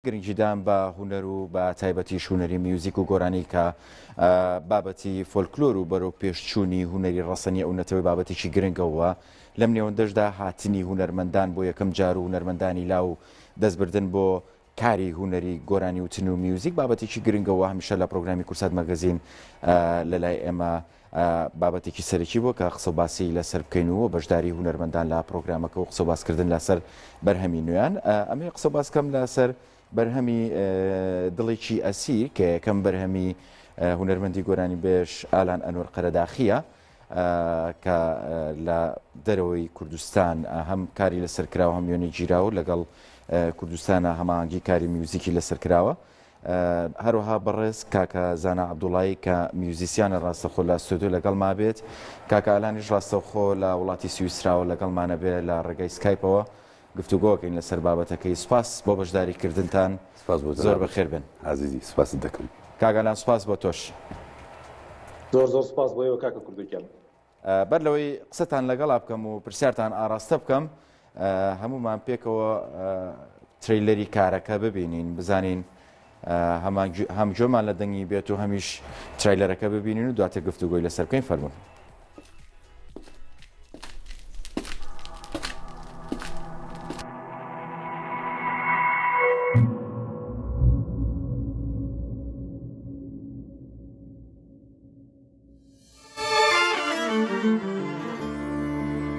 گرنگیدان بە هونەر و بە تایبەتیش هونەری میوزیک و گۆرانی کە بابەتی فۆلکلۆر و بەرەو پێشچوونی هونەری ڕەسەنی ئەو نەتەوەی بابەتێکی گرنگەوە لەم نێوەندەشدا هاتنی هونەرمەندان بۆ یەکەم جار و هونەرمەندانی لاو دەستبردن بۆ کاری هونەری گۆرانی وتن و میوزیک بابەتێکی گرنگەوە هەمیشە لە پرۆگرامی کورسات مەگەزین لە لای ئێمە بابەتێکی سەرەکی بووە کە قسە و باسی لەسەر بکەین و بەشداری هونەرمەندان لە پرۆگرامەکە و قسە و باسکردن لەسەر بەرهەمی نوێیان. ئەمەوێ قسە و باس بکەم لەسەر بەرهەمی دڵێکی ئەسیر کە یەکەم بەرهەمی هونەرمەندی گۆرانیبێژ ئالان ئەنوەر قەرەداخییە کە لە دەرەوەی کوردستان هەم کاری لەسەر کراوە هەم وێنەی گیراوە لەگەڵ کوردستانە هەماهەنگی کاری میوزیکی لەسەر کراوە. هەروەها بەڕێز کاکە زانا عەبدوڵایی کە میوزیسیانە ڕاستەخۆ لە ستۆدیۆ لەگەڵما بێت، کاکە ئالانیش ڕاستەوخۆ لە وڵاتی سویسراوە لەگەڵمانە بێ لە ڕێگای سکایپەوە گفتوگۆکەین لەسەر بابەتەکەی. سوپاس بۆ بەشداری کردنتان. سپاس بۆ زۆر جەنابت بەخێر بێن. ئازیزی سپاست دەکەم. کاک ئالان سوپاس بۆ تۆش. زۆر زۆر سپاس بۆ ئێوە کاکە کوردۆ گیان. بەر لەوەی قسەتان لەگەڵا بکەم و پرسیارتان ئاڕاستە بکەم هەمومان پێکەوە ترەیلەری کارەکە ببینین بزانین هەم گوێمان لە دەنگی بێت و هەمیش ترایلەرەکە ببینین و دواتر گفتوگۆی لەسەر بکەین فەرموون.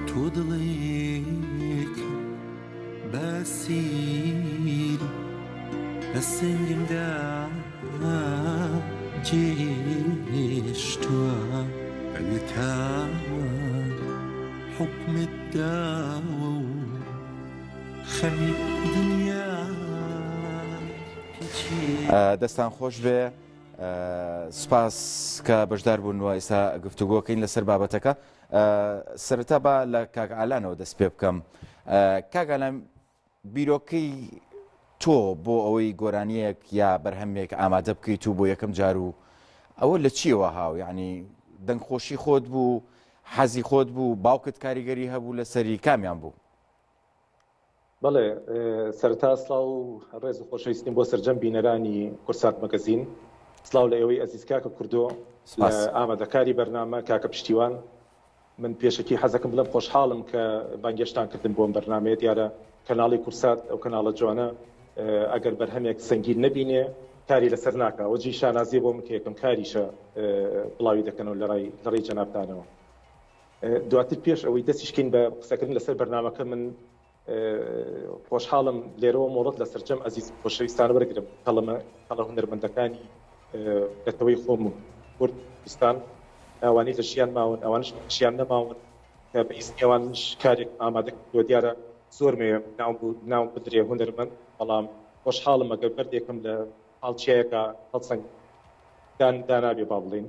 تۆ دڵێک بەسیر لە سنگمدا جێهێشتووە ئەوێ تا حوکمت داوە و خەمی دنیا دەستان خۆش بێ. سوپاس کە بەشدار بوون و ئێستا گفتوگۆکەین لەسەر بابەتەکە. سەرەتا با لە کاک ئالانەوە دەست پێ بکەم. کاک ئالان بیرۆکەی تۆ بۆ ئەوەی گۆرانیەک یا بەرهەمێک ئامادە بکەیت و بۆ یەکەم جار و ئەوە لە چیەوە هاو یعنی دەنگخۆشی خۆت بوو حەزی خۆت بوو باوکت کاریگەری هەبوو لەسەری کامیان بوو؟ بەڵێ سەرەتا سڵاو و ڕێز و خۆشەویستیم بۆ سەرجەم بینەرانی کورسات مەگەزین سڵاو لە ئێوەی ئەزیز کاکە کوردۆ لە سپاس. ئامادەکاری بەرنامە کاکە پشتیوان من پێشەکی حەزەکەم بڵێم خۆشحاڵم کە بانگێشتان کردم بۆ ئەم بەرنامەیە دیارە کەناڵی کورسات ئەو کەناڵە جوانە ئەگەر بەرهەمێک سەنگین نەبینێ کاری لەسەر ناکا ئەوە جێی شانازیە بۆ من کە یەکەم کاریشە بڵاوی دەکەنەوە لە ڕای لە ڕێی جەنابتانەوە. دواتر پێش ئەوەی دەستیش کەین بە قسەکردن لەسەر بەرنامەکە من خۆشحاڵم لێرەوە مۆڵەت لە سەرجەم ئەزیز خۆشەویستان وەرگرم کەڵەمە کەڵە هونەرمەندەکانی نەتەوەی خۆم و کورد کوردستان ئەوانەی لە ژیان ماون ئەوانش ژیان نەماون کە بە ئیزنی ئەوان منش کارێک ئامادە کردووە دیارە زۆر مەیە ناوم ناوم بدرێ هونەرمەند بەڵام خۆشحاڵم ئەگەر بەردێکم لە پاڵ چیایەکە هەڵسەنگ دان دانابێ با بڵێین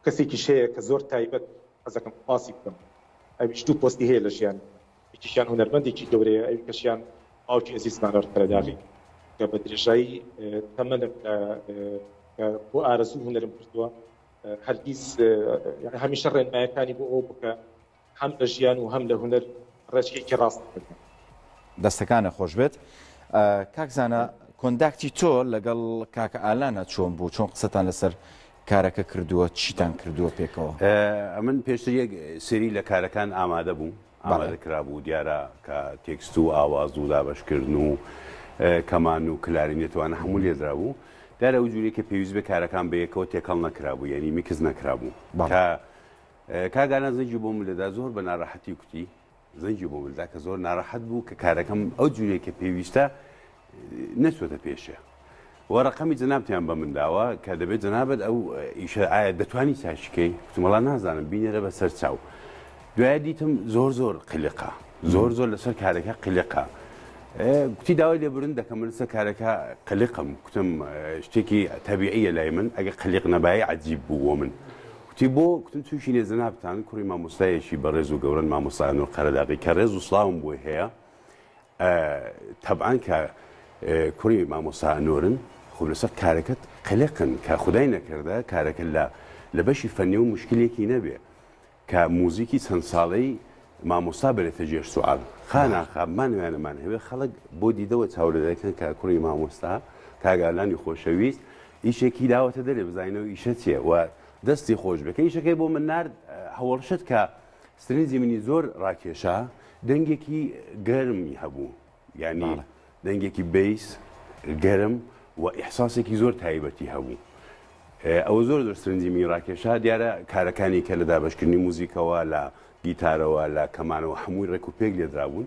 کەسێکیش هەیە کە زۆر تایبەت حەزەکەم سوپاسی بکەم ئەویش دوو پۆستی هەیە لە ژیانیدا یەکێکیان هونەرمەندێکی گەورەیە ئەوی کەشیان باوکی ئەزیزمانە قەرەداغی کە بە درێژایی تەمەنم لە کە بۆ ئارەزوو هونەرم کردووە هەرگیز هەمیشە ڕێنمایەکانی بۆ ئەوە بوو کە هەم لە ژیان و هەم لە هونەر ڕێچکەیەکی ڕاست بگرم. دەستەکانە خۆش بێت کاک زانا کۆنداکتی تۆ لەگەڵ کاکە ئالانە چۆن بوو چۆن قسەتان لەسەر کارەکە کردووە چیتان کردووە پێکەوە؟ ئەمن پێشتر یەک سری لە کارەکان ئامادە بووم ئامادە کرابوو دیارە کە تێکست و ئاواز و دابەشکردن و کەمان و کلارینێتوانە هەموو لێدرابوو دیارە ئەو جوورێک کە پێویست بێ کارەکان بەیەکەوە تێکەڵ نەکرابوو یعنی میکس نەکرابوو کە کاک ئالان زەنگی بۆ من لێدا زۆر بە ناڕەحەتی کوتی زەنگی بۆ من دا کە زۆر ناڕەحەت بوو کە کارەکەم ئەو جوورەی کە پێویستە نەچۆتە پێشێ و ڕقەمی جەنابتیان بە من داوە کە دەبێت جەنابەت ئەو ئیشە ئایا دەتوانی چاکیکەی کوتم وەڵا نازانم بینەرە بە سەر چاو دوای دیتم زۆر زۆر قلقە زۆر زۆر لەسەر کارەکە قلقە کوتی داوای لێبوردن دەکەم من لەسەر کارەکە قلقم کوتم شتێکی تەبیعیە لای من ئەگە قلق نەبایە عجیب بوو بۆ من کوتی بۆ؟ کوتم چونکینێ جەنابتان کوڕی مامۆستایەکی بەڕێز و گەورەن مامۆستا ئەنوەر قەرەداغی کە ڕێز و سڵاوم بۆی هەیە تەبعەن کە کوڕی مامۆستا ئەنوەرن خۆ لەسەر کارەکەت قلقن کە خودای نەکردە کارەکە لە لە بەشی فەنی و مشکلێکی نەبێ کە موزیکی چەند ساڵەی. مامۆستا بەرێتە ژێر سوال. خا ناخا بمانەوێ نەمانهەوێ خەڵک بۆ دیدەوە چاو لێ دەکەن کە کوڕی مامۆستا کاک ئالانی خۆشەویست ئیشێکی داوەتە دەرێ بزانینەوە ئیشە چیە و دەستی خۆش بێ کە ئیشەکەی بۆ من نارد هەوەڵ شت کە سرنجی منی زۆر ڕاکێشا دەنگێکی گەرمی هەبوو یانی دەنگێکی bass گەرم و ئیحساسێکی زۆر تایبەتی هەبوو ئەوە زۆر زۆر سرنجی منی ڕاکێشا دیارە کارەکانی کە لە دابەشکردنی موزیکەوە لە گیتارەوە لە کەمانەوە هەمووی ڕێک و پێک لێدرابوون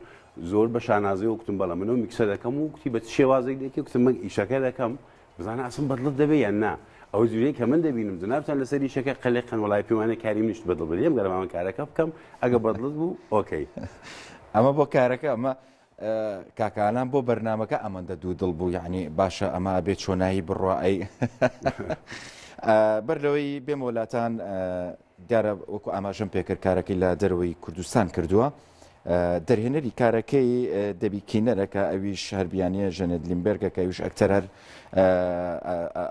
زۆر بە شانازیەوە کوتم بەڵێ منەوە میکسە دەکەم و کوتی بە چ شێوازێک دەکەی کوتم من ئیشەکە دەکەم بزانە ئەسم بەدڵت دەبێ یان نا ئەو جورەی کە من دەبینم جنابتان لەسەر ئیشەکە قەلەقن وەڵای پێمانە کاری منیشت بەدڵ بێ لێم گەرم من کارەکە بکەم ئەگە بەدڵت بوو okay ئەمە بۆ کارەکە ئەمە کاکە ئالان بۆ بەرنامەکە ئەمەندە دوودڵ بوو یعنی باشە ئەمە ئەبێ چۆنایی بڕوا ئەی بەر لەوەی بێم وەلاتان دیارە وەکو ئاماژەم پێکرد کارەکەی لە دەرەوەی کوردستان کردووە دەرهێنەری کارەکەی دەبی کینەرە کە ئەویش هەربیانە ژەنێت لیمبەرگە کە ئەویش ئەکتەر هەر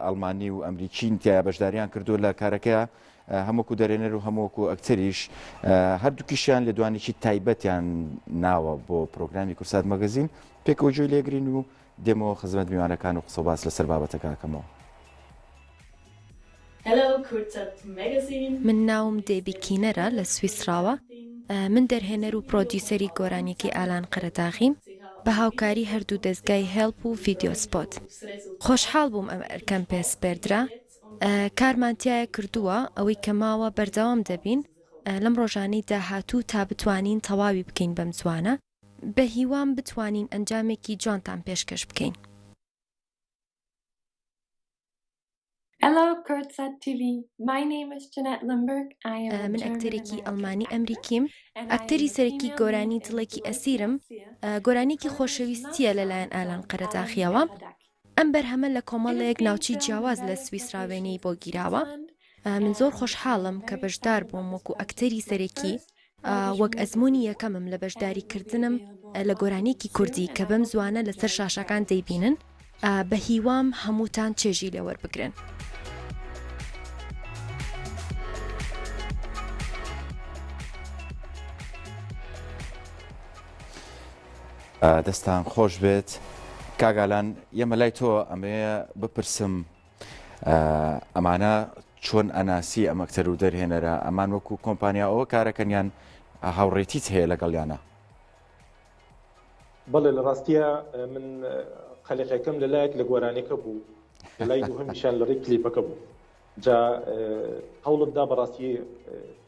ئەڵمانی و ئەمریکین تیا بەشداریان کردو لە کارەکەی هەم وەکو دەرێنەر و هەم وەکو ئەکتەریش هەردووکیشیان لێدوانێکی تایبەتیان ناوە بۆ پرۆگرامی کورسات مەگەزین پێکەوە گوێی لێگرین و دێمەوە خزمەت میوانەکان و قسە باس لەسەر بابەتەکە ئەکەمەوە. من ناوم دێبی کینەرە لە سویسراوە، من دەرهێنەر و پرۆدیوسەری گۆرانیەکەی ئالان قەرەداغیم بە هاوکاری هەردوو دەزگای هێڵپ و ڤیدیۆ سپۆت. خۆشحاڵ بووم ئەم ئەرکەم پێ سپێردرا. کارمان تیایا کردووە، ئەوەی کە ماوە بەردەوام دەبین لەم ڕۆژانەی داهاتوو تا بتوانین تەواوی بکەین بەم زووانە. بەهیوام بتوانین ئەنجامێکی جوانتان پێشکەش بکەین. من ئەکتەرێکی ئەڵمانی ئەمریکیم، ئەکتەری سەرەکی گۆرانی دڵێکی ئەسیرم، گۆرانییەکی خۆشەویستییە لەلایەن ئالان قەرەداغییەوە. ئەم بەرهەمە لە کۆمەڵێک ناوچەی جیاواز لە سویسرا وێنەی بۆ گیراوە. من زۆر خۆشحاڵم کە بەشدار بووم وەکو ئەکتەری سەرەکی، وەک ئەزموونی یەکەمم لە بەشداریکردنم لە گۆرانییەکی کوردی کە بەم زووانە لەسەر شاشەکان دەیبینن، بە هیوام هەمووتان چێژی لێ وەربگرن. دەستان خۆش بێت کاک ئالان یەمە لای تۆ ئەمەیە بپرسم ئەمانە چۆن ئەناسی ئەم ئەکتەر و دەرهێنەرە ئەمان وەکو کۆمپانیا ئەوە کارەکەنیان هاوڕێتیت هەیە لەگەڵیانە بەڵێ لە ڕاستیە من قەلەقەکەم لەلایەک لە گۆرانیەکە بوو لە لای دووهەمیشان لە ڕێی کلیپەکە بوو جا هەوڵم دا بەڕاستی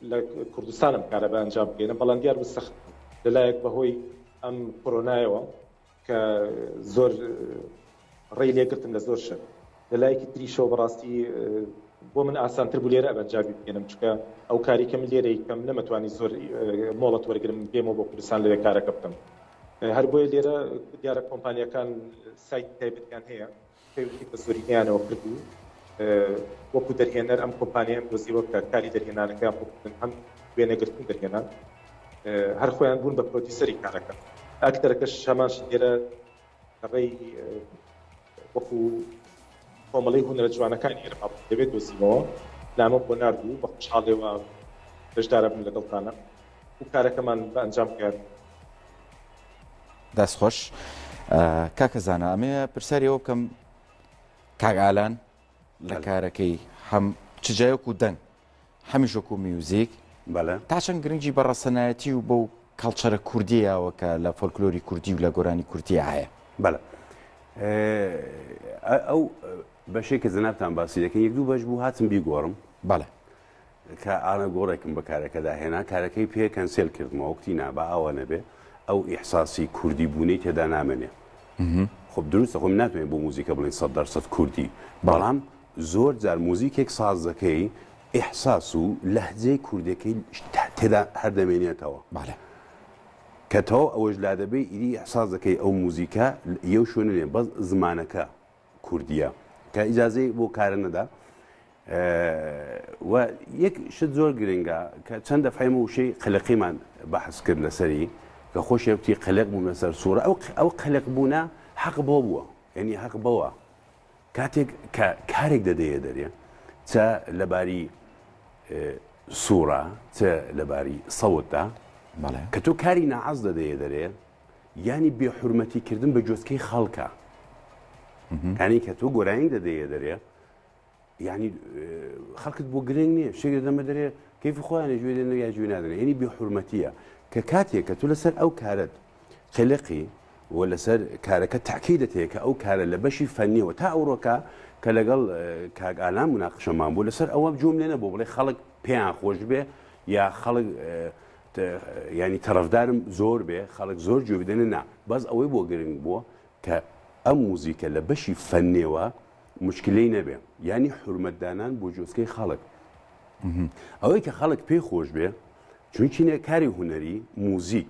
لە کوردستانم کارە بە ئەنجام بگەێنم بەڵام دیار بوو سەخت لەلایەک بەهۆی ئەم کۆرۆنایەوە کە زۆر ڕێی لێگرتم لە زۆر شت لە لایەکی تریشەوە بەڕاستی بۆ من ئاسانتر بوو لێرە ئەنجامی بگەێنم چونکە ئەو کاری کە من لێرەی کەم نەمەتوانی زۆر مۆڵەت وەرگرم بێمەوە بۆ کوردستان لەوێ کارەکە بکەم هەر بۆیە لێرە دیارە کۆمپانیەکان سایت تایبەتیان هەیە پەیوەندیم بە زۆرینەیانەوە کرد و وەکو دەرهێنەر ئەم کۆمپانیایەم دۆزیەوە کە کاری دەرهێنانەکەیان بۆ کردن هەم وێنەگرتن و دەرهێنان هەر خۆیان بوون بە پرۆدیوسەری کارەکە ئەکتەرەکەش هەمان شت لێرە لە ڕێی وەکو کۆمەڵەی هونەرە جوانەکانی ئێرە دەبێت دۆزیمەوە نامەم بۆ نارد و بە خۆشحاڵیەوە بەشدارە بم لەگەڵتانە و کارەکەمان بە ئەنجام گەیاند. دەست خۆش کاکە زانا ئەمەیە پرسیاری ئەوە بکەم کاک ئالان لە کارەکەی هەم چ جایەک و دەنگ هەمیش وەکو میوزیک بەڵێ تا چەند گرنگی بە ڕەسەنایەتی و بەو culture ە کوردیەوە کە لە فۆلکلۆری کوردی و لە گۆرانی کوردی هەیە بەڵێ ئەو بەشێک کە جەنابتان باسی دەکەن یەک دوو بەش بوو هاتم بیگۆڕم بەڵێ کە ئاڵەگۆڕێکم بە کارەکەدا هێنا، کارەکەی پێ cancel کردمەوە، کوتی نا با ئاوا نەبێ، ئەو ئیحساسی کوردی بوونەی تێدا نامێنێ. خۆ دروستە خۆ ناتوانین بۆ موزیکە بڵێین 100% کوردی، بەڵام زۆر جار موزیکێک ساز دەکەی ئیحساس و لەهجەی کوردەکەی تێدا هەر دەمێنێتەوە. بەڵێ. کە تەواو ئەوەش لادەبەی ئیدی ئیحساس دەکەی ئەو موزیکە یەو شوێنە نیە، بەس زمانەکە کوردیە کە ئیجازەی بۆ کارە نەدا و یەک شت زۆر گرنگە کە چەند دەفعێمە وشەی قەلەقیمان بەحس کرد لەسەری کە خۆشی وتی قەلەق بووم لەسەر سوورە ئەو ئەو قەلەق بوونە حەق بۆ بووە یعنی حەق بەوە کاتێک کە کارێک دەدەیە دەرێ چە لەباری سوورە چە لەباری سەوتدا. کە تۆ کاری ناعەز دەدەیە دەرێ یانی بێ حورمەتی کردن بە گوێچکەی خەڵکە یانی کە تۆ گۆرانی دەدەیە دەرێ یعنی خەڵکت بۆ گرنگ نییە شتێک دەدەمە دەرێ کەیفی خۆیان گوێ دێن یا گوێ نادەن یعنی بێ حورمەتیە کە کاتێک کە تۆ لەسەر ئەو کارت قلقی و لەسەر کارەکە تاکیدت هەیە کە ئەو کارە لە بەشی فەنیەوە تا ئەوڕۆکە کە لەگەڵ کاک ئالان مناقشەمان بوو لەسەر ئەوە جوم لێ نەبوو بڵێ خەڵک پێیان خۆش بێ یا خەڵک ینی تەرەفدارم زۆر بێ خەڵک زۆر گوێ بدەنە نا بەس ئەوەی بۆ گرنگ بووە کە ئەم موزیکە لە بەشی فەنێوە مشکلەی نەبێ ینی حورمەتدانان بۆ جۆسکەی خەڵک ئەوەی کە خەڵک پێی خۆش بێ چونچینە کاری هونەری موزیک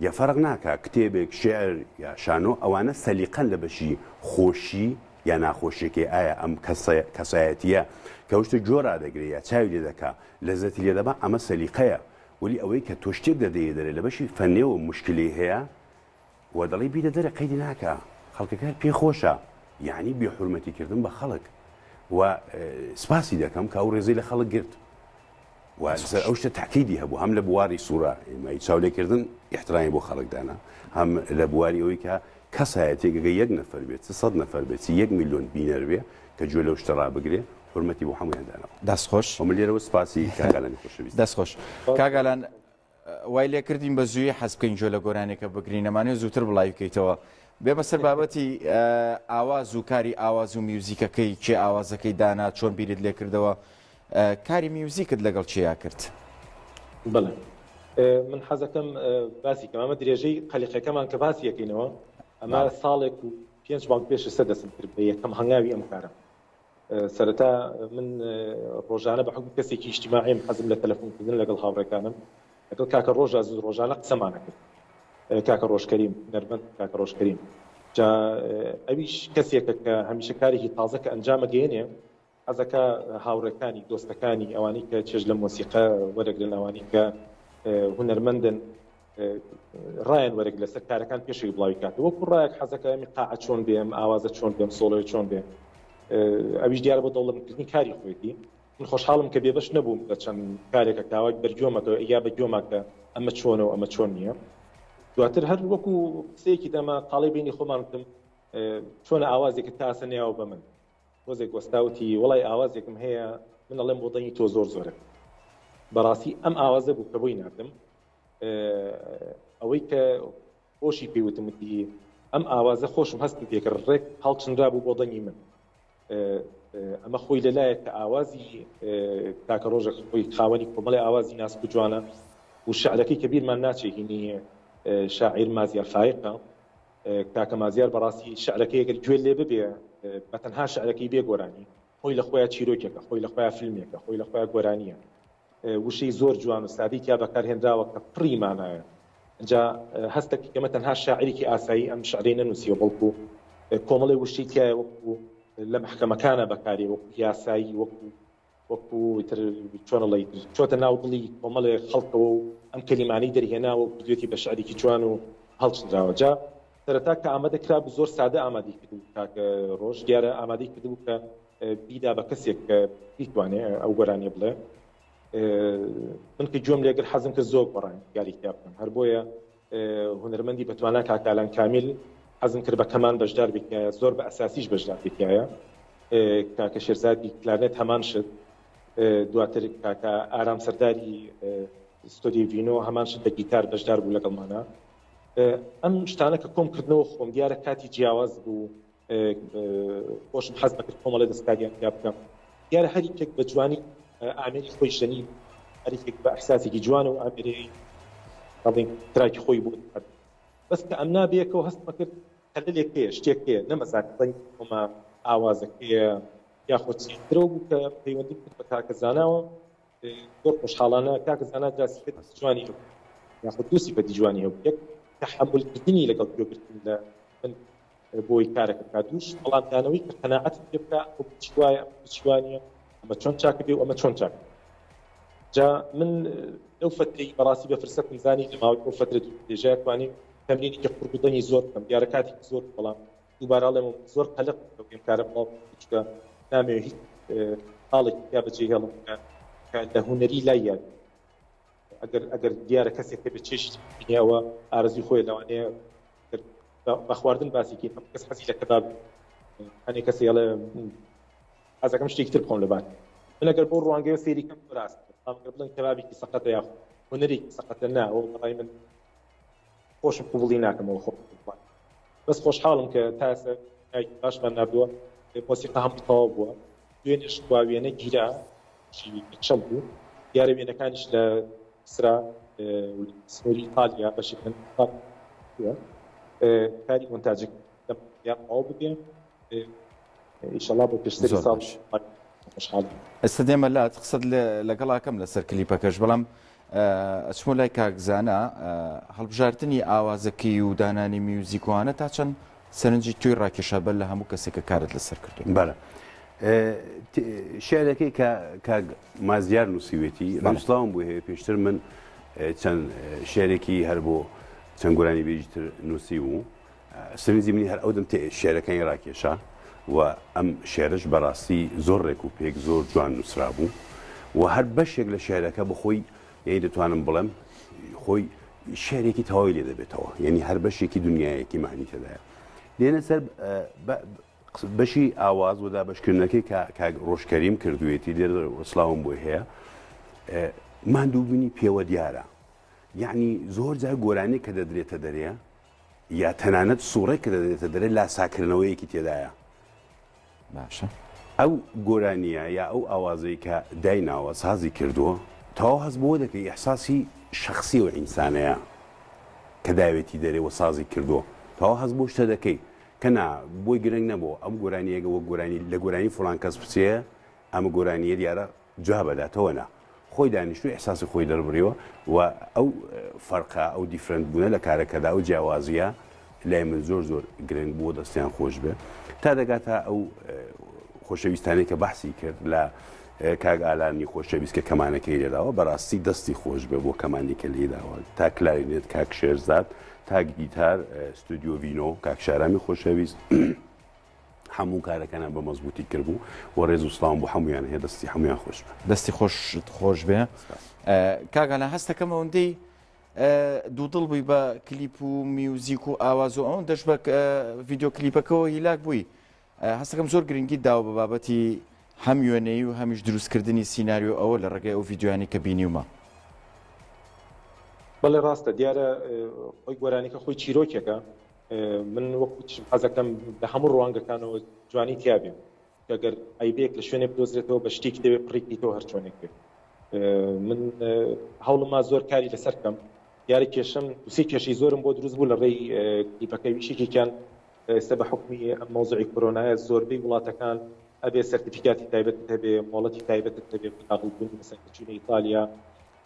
یا فەرق ناکا کتێبێک، شیعر یا شانۆ ئەوانە سەلیقەن لە بەشی خۆشی یا ناخۆشیەکەی ئایا ئەم کەسایەتیە کە شتە گوێ ڕادەگرێ یا چاوی لێ دەکا لەزەتی لێ دەبا ئەمە سەلیقەیە وەلی ئەوەی کە تۆ شتێک دەدەیە دەرێ لە بەشی فەنێوە موشکلەی هەیە و دەڵێی بیدە دەرێ قەیدی ناکا خەڵکەکە هەر پێی خۆشە یەعنی بێ حورمەتی کردن بە خەڵک و سپاسی دەکەم کە ئەو ڕێزەی لە خەڵک گرت و لەسەر ئەو شتە تاکیدی هەبوو هەم لە بواری سوورە ئێمەی چاولێکردن احترامی بۆ خەڵک دانا هەم لە بواری ئەوەی کە کەسایەتێک گەگە یەک نەفەر بێت چ سەد نەفەر بێت چ یەک میلیۆن بینەر بێ کە گوێ لەو شتە ڕابگرێ حورمەتی بۆ هەموویان داناوە. دەست خۆش. و من لێرەوە سپاسی کاک ئالانی خۆشەویست. دەست خۆش. کاک ئالان وای لێ کردین بە زوویی حەز بکەین گوێ لە گۆرانیەکە بگرین ئەمانەوێ زووتر بڵاوی کەیتەوە. بێمە سەر بابەتی ئاواز و کاری ئاواز و میوزیکەکەی کێ ئاوازەکەی دانا چۆن بیرت لێ کردەوە کاری میوزیکت لەگەڵ کێیا کرد؟ بەڵێ من حەزەکەم باسی کەم ئەمە درێژەی قەلیقەکەمان کە باسی یەکەینەوە ئەمە ساڵێک و پێنج مانگ پێش ئێستا دەستم کرد بە یەکەم هەنگاوی ئەم کارە سەرەتا من ڕۆژانە بە حوکمی کەسێکی ئیجتیماعیم حەزم لە تەلەفۆنکردن لەگەڵ هاوڕێکانم لەگەڵ کاکە ڕۆژا زوو ڕۆژانە قسەمانە کرد کاکە ڕۆژ کەریم هونەرمەند کاکە ڕۆژ کەریم جا ئەویش کەسێکە کە هەمیشە کارێکی تازە کە ئەنجامە گەیەنێ حەزەکا هاوڕێکانی، دۆستەکانی، ئەوانەی کە چێژ لە مۆسیقا وەرەگرن، ئەوانەی کە هونەرمەندن ڕایان وەرەگرن لەسەر کارەکان پێشەوی بڵاوی کاتەوە. وەکو ڕایەک حەزەکا ئەم قاعە چۆن بێ، ئەم ئاوازە چۆن بێ، ئەم سۆڵۆیە چۆن بێ. ئەویش دیارە بۆ دەوڵەمەندکردنی کاری خۆیەتی. من خۆشحاڵم کە بێبەش نەبووم لە چەند کارێکە کە ئەوە بەرگوێمەکە یا بە گوێما کە ئەمە چۆنە و ئەمە چۆن نییە. دواتر هەر وەکو قسەیەکی دەمە قاڵەی بینی خۆمان وتم چۆنە ئاوازێکت تا ئاسە نەیاوە بە من. تۆزێک وەستا وتی، وەڵای ئاوازێکم هەیە من ئەڵێم بۆ دەنگی تۆ زۆر زۆرە. بەڕاستی ئەم ئاوازە بوو کە بۆی ناردم. ئەوەی کە خۆشی پێی وتم وتی، ئەم ئاوازە خۆشم هەستم پێ کرد ڕێک هەڵچنرابوو بۆ دەنگی من. ئەمە خۆی لەلایەک کە ئاوازی کاکە ڕۆژەک خۆی خاوەنی کۆمەڵی ئاوازی ناسک و جوانە و شعرەکەی کە بیرمان ناچێ هینی شاعیر مازیار فایقە. کاکە مازیار بەڕاستی شعرەکەی گەر گوێ لێ ببێ بە تەنها شعرەکەی بێ گۆرانی خۆی لە خۆیا چیرۆکێکە خۆی لە خۆیا فیلمێکە خۆی لە خۆیا گۆرانیە وشەی زۆر جوان و سادەی تیا بەکار هێنراوە کە پڕی مانایە ئینجا هەست دەکەی ئەمە تەنها شاعرێکی ئاسایی ئەم شعرەی نەنووسیوە بەڵکو کۆمەڵێ وشەی تیایە وەکو لە مەحکەمەکانە بەکارێ وەکو یاسایی وەکو وەکو ئیتر چۆن ئەڵێی ئیتر چۆتە ناو دڵی کۆمەڵێ خەڵکەوە و ئەم کەلیمانەی دەرهێناوە و کردوێتی بە شعرێکی جوان و هەڵچنراوە جا سەرەتا کە ئامادە کرابوو زۆر سادە ئامادەی کردبوو کاک ڕۆژ دیارە ئامادەی کردبوو کە بیدا بە کەسێک کە بیتوانێ ئەو گۆرانیە بڵێ من کە گوێم لێگر حەزم کرد زۆر گۆڕان یاری تیا بکەم هەر بۆیە هونەرمەندی بەتوانا کاک ئالان کامیل حەزم کرد بە کەمان بەشدار بێتایە زۆر بە ئەساسیش بەشدار بێتایە کاکە شێرزادی کلارنێت هەمان شت دواتر کاکە ئارام سەرداری ستۆدیۆ ڤینۆ هەمان شت بە گیتار بەشدار بوو لەگەڵمانە ئەم شتانە کە کۆم کردنەوە خۆم دیارە کاتی جیاواز بوو خۆشم حەز دەکرد کۆمەڵی دەستکاریان تیا بکەم دیارە هەر یەکێک بە جوانی ئامێری خۆی ژەنی هەر یەکێک بە ئەحساسێکی جوان و ئامێری بەڵێن تراکی خۆی بۆ بەس کە ئەمنا بەیەکەوە هەستمە کرد خەلەلێک هەیە شتێک هەیە نەمەزانی ڕەنگی خۆمە ئاوازەکەیە یاخۆ چی ترەوە بوو کە پەیوەندیم کرد بە کاکە زاناوە زۆر خۆشحاڵانە کاکە زانا جا سیفەتی جوانی هەبوو یاخود دوو سیفەتی جوانی هەبوو یەک تەحەمولکردنی لەگەڵ گوێگرتن لە من بۆی کارەکە بکات دووش وەڵامدانەوەی کە قەناعەتت پێ بکا ئەو بچی وایە ئەمە بچی وا نییە ئەمە چۆن چاکە بێ و ئەمە چۆن چاکە جا من لەو فەترەی بەڕاستی بە فرسەتم زانی لە ماوەی ئەو فەترە دوور درێژە توانیم تەمرینێکی قورگ و دەنگی زۆر بکەم دیارە کاتێکی زۆر بوو بەڵام دووبارە ئەڵێم زۆر قەلەق بووم لەو کارە بڵاو بکەم چونکە نامەوێ هیچ خاڵێکی تیا بەجێ هێڵم کە لە هونەری لای یاد. ئەگەر ئەگەر دیارە کەسێک هەبێت چێژی بینێ ئەوە ئارەزووی خۆی لەوانەیە بە خواردن باسی کەین هەموو کەس حەزی لە کەباب هەنێ کەسی ئەڵێ حەزەکەم شتێکی تر بخۆم لەبات من ئەگەر بۆ ڕوانگەیە سەیری کەم زۆر ئاسانە بەڵام ئەگەر بڵێن کەبابێکی سەقەتە یاخود هونەرێکی سەقەتە نا ئەوە بەڕای من خۆشم قبوڵی ناکەمەوە خۆم بەس خۆشحاڵم کە تا ئێستا باشمان ناردووە مۆسیقا هەموو تەواو بووە دوێنێش کوا وێنە گیرا چەم بوو دیارە وێنەکانیش لە سرا سنووری ئیتالیا بەشێک کاری مۆنتاجێک تەواو ببێ ئیشەڵا بۆ پێشتری ساڵ خۆشحاڵ ئێستا دێمە لات قسەت لەگەڵاکەم لەسەر کلیپەکەش بەڵام ئەچمۆ لای کاک زانا هەڵبژاردنی ئاوازەکەی و دانانی میوزیکوانە تا چەند سەرنجی تۆی ڕاکێشا بەر لە هەموو کەسێک کە کارت لەسەر کردو بەڵێ شعرەکەی کە کاک مازیار نووسیوێتی ڕێزسڵاوم بۆ هەیە پێشتر من چەند شعرێکی هەر بۆ چەند گۆرانی بێژی تر نووسی و سەرنجی منی هەر ئەودەم تێ شعرەکانی ڕاکێشا و ئەم شعرەش بەڕاستی زۆر ڕێک و پێک زۆر جوان نووسرابوو و هەر بەشێک لە شعرەکە بەخۆی یعنی دەتوانم بڵێم خۆی شعرێکی تەواوی لێ دەبێتەوە یعنی هەر بەشێکی دنیایەکی معنی تێدایە دێنە سەر بەشی ئاواز و دابەشکردنەکەی کە کاک ڕۆژکەریم کردوێتی لێرە سلااوم بۆی هەیە ماندووبوونی پێوە دیارە یعنی زۆر جار گۆرانی کە دەدرێتە دەرێ یا تەنانەت سوڕێک کە دەدرێتە دەرێ لاساکردنەوەیەکی تێدایە. باشە. ئەو گۆرانیە یا ئەو ئاوازەی کە دایناوە سازی کردووە تەواو هەست بەوە دەکەی ئیحساسی شەخسی ئەو ئینسانەیە کە داوێتی دەرێ و سازی کردووە تەواو هەست بەو شتە دەکەی کە نا بۆی گرنگ نەبوو ئەم گۆرانیەگە وەک گۆرانی لە گۆرانی فڵان کەس بچێ ئەم گۆرانیە دیارە جواب ئەداتەوە نا خۆی دانیشتوو ئیحساسی خۆی دەربڕیوە و ئەو فەرقە ئەو different بوونە لە کارەکەدا ئەو جیاوازیە لای من زۆر زۆر گرنگ بووە دەستیان خۆش بێ تا دەگاتە ئەو خۆشەویستانەی کە بەحسی کرد لە کاک ئالانی خۆشەویست کە کەمانەکەی لێداوە بەڕاستی دەستی خۆش بێ بۆ کەمانی کە لێداوە تا کلارینێت کاک شێرزاد تا گیتار ستودیۆ ڤینۆ کاک شارامی خۆشەویست هەموو کارەکانیان بە مەزبووتی کردبوو و ڕێز و سڵاوم بۆ هەموویان هەیە دەستی هەموویان خۆش بێ. دەستی خۆشت خۆش بێ کاک ئالان هەستەکەم ئەوەندەی دوودڵ بووی بە کلیپ و میوزیک و ئاواز و ئەوەندەش بە ڤیدیۆ کلیپەکەەوە هیلاک بووی هەستەکەم زۆر گرنگی داوە بە بابەتی هەم وێنەی و هەمیش دروستکردنی سیناریۆ ئەوە لە ڕێگەی ئەو ڤیدیۆیانی کە بینیومە. بەڵێ ڕاستە دیارە خۆی گۆرانیەکە خۆی چیرۆکێکە من وەک وتیشم حەزەکەم لە هەموو ڕوانگەکانەوە جوانی تیا بێ گەر عەیبەیەک لە شوێنێ بدۆزرێتەوە بە شتێکی دەوێ پڕی بکەیتەوە هەر چۆنێک بێ من هەوڵما زۆر کاری لەسەر کەم دیارە کێشەم دوسێ کێشەی زۆرم بۆ دروست بوو لە ڕێی کلیپەکە ویشێکێکیان ئێستا بە حکومی ئەم مەوزوعی کۆرۆنایە زۆربەی وڵاتەکان ئەبێ سەرتیفیکاتی تایبەتت هەبێ مۆڵەتی تایبەتت هەبێ بۆ داخڵبوونی مەسەلەن کە چووینە ئیتالیا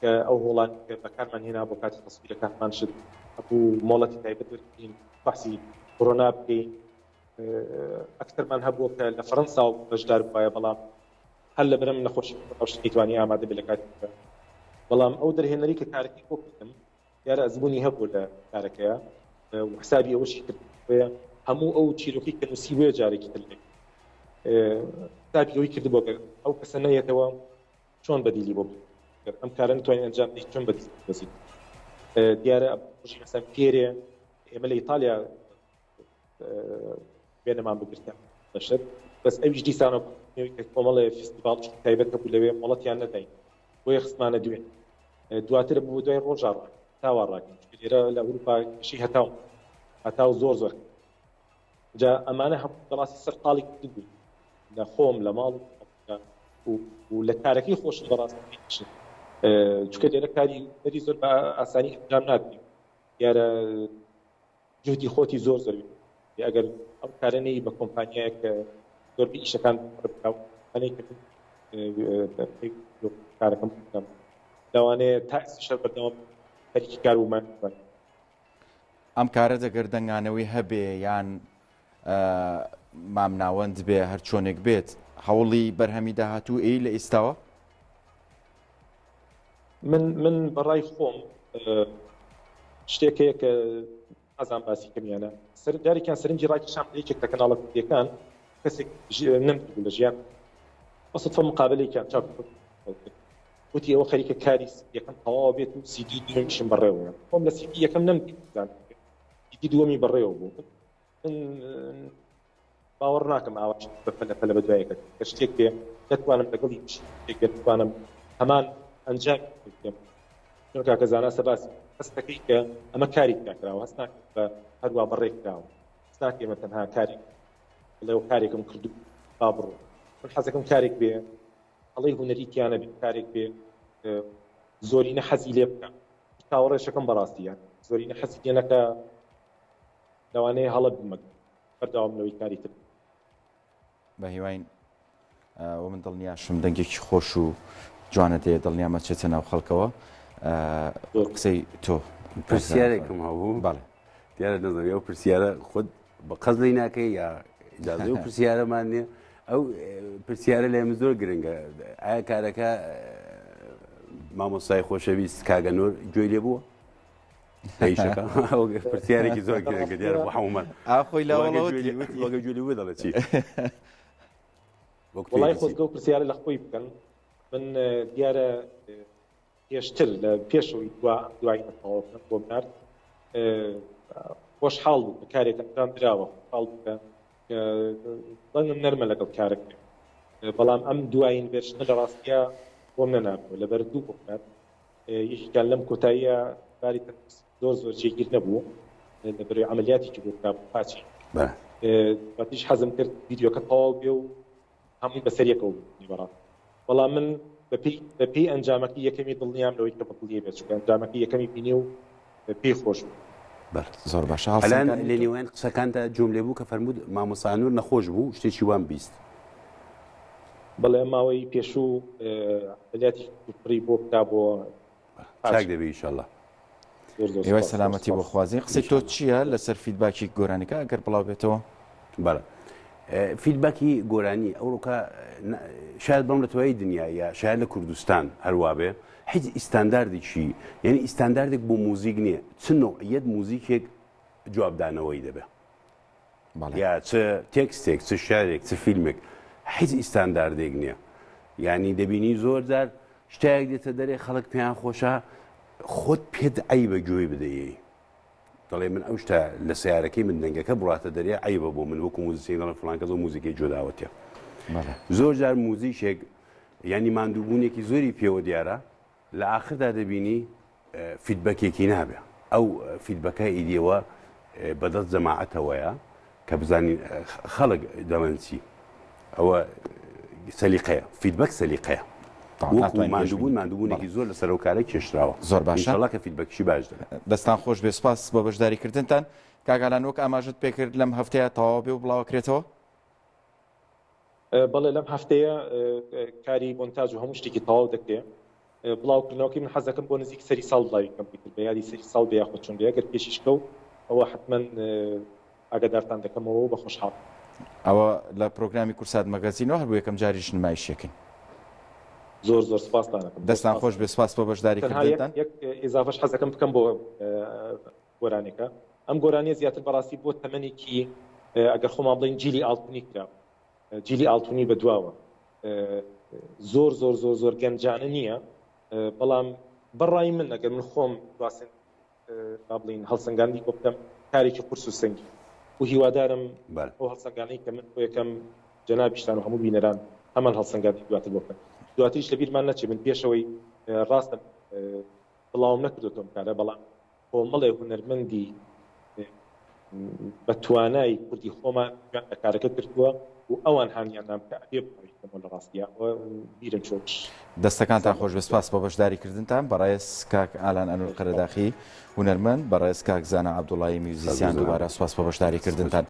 کە ئەو هۆڵانەی کە بەکارمان هێنا بۆ کاتی تەسویرەکە هەمان شت هەبوو مۆڵەتی تایبەت وەرگرین فەحسی کۆرۆنا بکەین ئەکتەرمان هەبووە کە لە فەرەنسا بەشدار بووایە بەڵام هەر لە بەرەم نەخۆشی نەیتوانی ئامادە بێت لە کاتی بەڵام ئەو دەرهێنەری کە کارەکەی بۆ کردم دیارە ئەزموونی هەبوو لە کارەکەیە و حسابی ئەوەشی کرد هەموو ئەو چیرۆکی کە نووسی وێ جارێکی تر لێ حسابی ئەوەی کردبوو گەر ئەو کەسە نەیەتەوە چۆن بەدیلی بۆ بکەین ئەم کارە نتوانین ئەنجام بدەین چۆن بەدیل بدۆزین دیارە ڕۆژی مەسەن پێرێ ئێمە لە ئیتالیا وێنەمان بگرتە بەشت بەس ئەویش دیسانەوە کە کۆمەڵێ فیستیڤاڵ تایبەت هەبوو لەوێ مۆڵەتیان نەداین بۆیە خستمانە دوێن دواتر بوو دوای ڕۆژا ڕا تاوا ڕاکەین لێرە لە ئەوروپا کەشی هەتاو هەتاو زۆر زۆر جا ئەمانە هەموو بەڕاستی سەرقاڵی کردن بووین لە خۆم لە ماڵ و لە کارەکەی خۆشم بەڕاستی چونکە لێرە کاری هونەری زۆر بە ئاسانی ئەنجام نادرێ دیارە جهدی خۆتی زۆر زۆر ئەگەر ئەو کارە نەی بە کۆمپانیایەک کە زۆربەی ئیشەکان بکا کە کارەکەم بکەم لەوانەیە تا ئێستا بەردەوام خەریکی کار بوومە ئەم کارە دەگەر دەنگانەوەی هەبێ یان مامناوەند بێ هەر چۆنێک بێت هەوڵی بەرهەمی داهاتوو ئەی لە ئیستاوە؟ من من بەڕای خۆم شتێک هەیە کە نازان باسی کەمیانە سەر جارێکیان سەرنجی ڕاکیشام یەکێک لە کەناڵە کوردیەکان کەسێک نەمدیبوو لە ژیان بەسەدفە مقابلێکیان چاپ. وتی ئەوە خەریکە کاری یەکەم تەواو بێت و سیدی دووەمیشم بەڕێوەیە. خۆم لە سیدی یەکەم نەمدیت سیدی دووەمی بەڕێوە بوو. من باوەڕ ناکەم ئاوا شت بە پەلە پەلە بەدوای یەکە بێت. گەر شتێک بێ نەتوانم لەگەڵی بژیم، شتێک بێ نەتوانم هەمان ئەنجامی پێ بدەم. چۆن کاکە زانا سەباسی هەست دەکەی کە ئەمە کاری تیا کراوە، هەست ناکەی بە هەروا بەڕێ کراوە. هەست ناکەی ئەمە تەنها کارێک بڵێ و کارێکم کردو با بڕۆ. من حەزەکەم کارێک بێ هەڵەی هونەری تیا نەبێ، کارێک بێ زۆرینە حەزی لێ بکا. چاوەڕێشەکەم بەڕاستی یان زۆرینە حەزی لێ نەکا لەوانەیە هەڵە بم بەردەوام لەوەی کاری تر بکەم. بە هیواین و من دڵنیاشم دەنگێکی خۆش و جوانە دێ دڵنیام ئەچێتە ناو خەڵکەوە قسەی تۆ پرسیارێکم هەبوو بەڵێ دیارە نەزانم ئەو پرسیارە خۆت بە قەز لی ناکەی یا ئیجازەی ئەو پرسیارەمان نییە ئەو پرسیارە لای من زۆر گرنگە ئایا کارەکە مامۆستای خۆشەویست کاگە نۆر گوێی لێ بووە پرسیارێکی زۆر گرنگە دیارە بۆ هەموومان ئاخۆی لەوەگە گوێ لێ بوو دەڵێ چی وڵی خۆزگە و پرسیارە لە خۆی بکەن من دیارە پێشتر لە پێشەوەی دوا دوای تەواو بکەم بۆم نارد خۆشحاڵ بوو کە کارێک ئەنجام دراوە خۆشحاڵ بوو کە دەنگم نەرمە لەگەڵ کارەکەی بەڵام ئەم دوایین version ە لە ڕاستیا بۆم نەناردووە لەبەر دوو هۆکار یەکێکیان لەم کۆتاییە باری تەندروستی زۆر زۆر جێگیر نەبوو لەبەرەوەی عەمەلیاتێکی بۆ کرابوو قاچی دواتریش حەزم کرد ڤیدیۆکە تەواو بێ و هەمووی بەسەر یەکەوە بوو بەڕاست بەڵام من بەپێی بەپێی ئەنجامەکەی یەکەمی دڵنیام لەوەی کە بەدڵیە بێت چونکە ئەنجامەکەی یەکەمی بینی و پێی خۆش بوو. بەڵێ زۆر باشە ئەلان هەڵسەنگاندنی لە تۆ. نێوان قسەکانتا گوێم لێ بوو کە فەرمووت مامۆستا نور نەخۆش بوو شتێکی وام 20. بەڵێ ماوەی پێشوو عەمەلیاتی کوتوپڕی بۆ کرا بۆ چاک دەبێ ئیشەڵا. زۆر زۆر هیوای سوپاس زۆر سەلامەتی بۆ سوپاس. خوازین قسەی تۆ ئینشاءاللە. چییە لەسەر feedback ی گۆرانیکە ئەگەر بڵاو بێتەوە؟ بەڵێ feedback ی گۆرانی ئەوڕۆکە شاید بڵێم لە تەواوی دنیا یا شاید لە کوردستان هەروابێ هیچ ئیستانداردێکی یعنی ئیستانداردێک بۆ موزیک نییە چ نوعیەت موزیکێک جوابدانەوەی دەبێ یا چ تێکستێک چ شارێک چ فیلمێک هیچ ئیستانداردێک نییە یعنی دەبینی زۆر جار شتایەک دێتە دەرێ خەڵک پێیان خۆشە خۆت پێت عیبە گوێی بدەیەی دەڵێ من ئەو شتە لە سیارەکەی من دەنگەکە بڕاتە دەرێ عیبە بۆ من وەکو موزیسین دەڵێن فڵان کەس ئەو موزیکەی جۆداوەتێ زۆر جار موزیکێک ینی ماندووبوونێکی زۆری پێوە دیارە لە ئاخردا دەبینی feedback ێکی نابێ ئەو feedback ە ئیدیەوە بەدەست جەماعەتەوەیە کە بزانین خەڵک دەڵێن چی ئەوە سەلیقەیە feedback سەلیقەیە وەکو ماندووبوون ماندووبوونێکی زۆر لەسەر ئەو کارە کێشراوە زۆر باشە ئینشەڵا کە feedback ی باش دەبێت دەستان خۆش بێ سپاس بۆ بەشداریکردنتان کاک ئالان وەک ئاماژەت پێکرد لەم هەفتەیە تەواو بێ و بڵاوەکرێتەوە؟ بەڵێ لەم هەفتەیە کاری مۆنتاج و هەموو شتێکی تەواو دەکرێ بڵاوکردنەوەکەی من حەزەکەم بۆ نزیک سەری ساڵ بڵاوی کەم ئیتر بە یادی سەری ساڵ بێ یاخود چۆن بێ ئەگەر پێشیش کەوت ئەوە حەتمەن ئاگادارتان دەکەمەوە و بە خۆشحاڵ. ئەوە لە پرۆگرامی کورسات مەگەزینەوە هەر بۆ یەکەم جاریش نمایشیەکەین. زۆر زۆر سپاستان ئەکەم. دەستان خۆش بێ سپاس بۆ بەشداری تەنها یەک کردنتان. یەک ئیزافەش حەزەکەم بکەم بۆ گۆرانیەکە ئەم گۆرانیە زیاتر بەڕاستی بۆ تەمەنێکی ئەگەر خۆمان بڵێین جیلی ئاڵتونی کرا جیلی ئاڵتونی بە دواوە زۆر زۆر زۆر زۆر گەنجانە نییە بەڵام بەڕای من ئەگەر من خۆم دواسن با بڵین هەڵسەنگاندی بۆ بکەم کارێکی قورس و سەنگی و هیوادارم ئەو هەڵسەنگانەی کە من بۆ یەکەم جەنابیشتان و هەموو بینەران هەمان هەڵسەنگاندی دواتر بۆ بکەن دواتریش لە بیرمان نەچێ من پێشەوەی ڕاستە بڵاوم نەکردۆتەوە ئەم کارە بەڵام کۆمەڵێ هونەرمەندی بە توانای کوردی خۆمان گوێیان لە کارەکە گرتووە و ئەوان هانیان دام کە ئەبێ بڵاوی بکەمەوە لە ڕاستیا ئەوە بیرم چۆ دەستەکانتان خۆش بێ سپاس بۆ بەشداری کردنتان بەڕێز کاک ئالان ئەنور قەرەداخی هونەرمەند بەڕێز کاک زانا عەبدوڵایی میوزیسیان دووبارە سپاس بۆ بەشداری کردنتان.